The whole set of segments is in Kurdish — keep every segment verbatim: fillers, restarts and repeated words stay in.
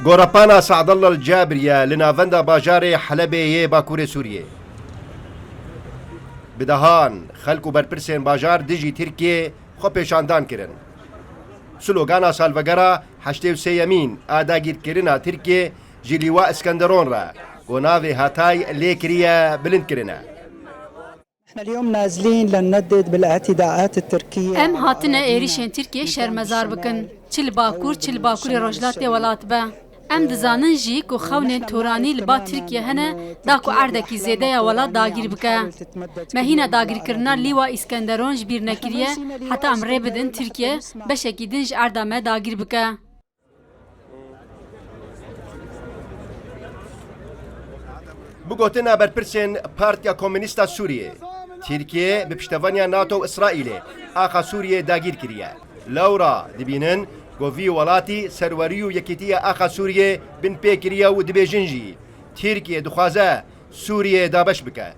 Gorepana Sadallah El Cabiriye li navenda bajarê Helebê yê Bakurê Sûriyê. Bi dehan xelk û berpirsên bajar dijî Tirkiyê xwepêşandan kirin. Slogana salvegera heştê û sêyemîn a dagîrkirina Tirkiyê ji Lîwa Iskenderon re, ku navê Hatay lê kiriye, bilind kirine. احنا اليوم نازلين لنندد بالاعتداءات التركية. Em hatine êrîşên Tirkiyê şermezar bikin. Çi li Bakur, çi li Bakurê Rojhilatê welat be. Em dizanin jî ku xewnên toranî li ba Tirkiye hene da ku erdekî zêde ya welat dagîr bike. Me hîna dagîrkirina Lîwa Îskenderon ji bîr nekiriye, heta em rê bidin Tirkiye beşekî din ji erda me dagîr bike. Bi gotina berpirsên Partiya Komûnîst a Sûriyê, Tirkiye bi piştevaniya NATO û Îsraîlê axa Sûriyê dagîr kiriye. Lewra dibînin ku vî welatî serwerî û yekîtiya axa Sûriyê binpê kiriye û dibêjin jî, Tirkiye dixwaze Sûriyê dabeş bike.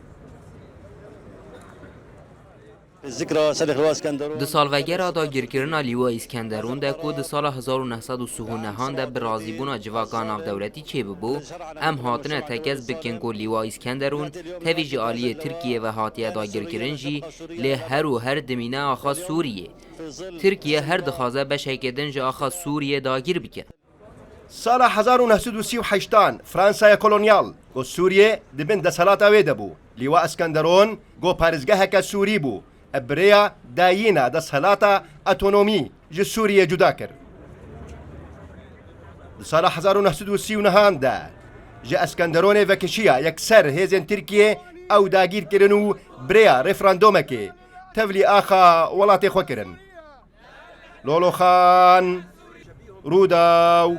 Di salvegera dagirkirina Lîwa Îskenderûn de ku di sala hezar û neh sed û sî û nehan de bi razîbûna civaka navdewletî çêbibû, em hatine tekez bikin ku Lîwa Îskenderûn tevî ji aliyê Tirkiyê ve hatiye dagirkirin jî, lê her û her dimîne axa Sûriyê. Tirkiye her dixwaze beşeke din ji axa Sûriyê dagir bike. Sala hezar û neh sed û sî û heştan Fransaya kolonyal ku Sûriyê di bin desthilata wê de bû. Lîwa Iskenderon ku parêzgeheke Sûrî bû, bi rêya dayîna desthilata otonomî ji Sûriyê cuda kir. Di sala hezar û neh sed û sî û nehan de ji Iskenderonê vekişiya yekser hêzên Tirkiyê ew dagîr kirin û bi rêya referandumekê tevlî axa welatê xwe kirin. Lolo Xan, Rûdaw.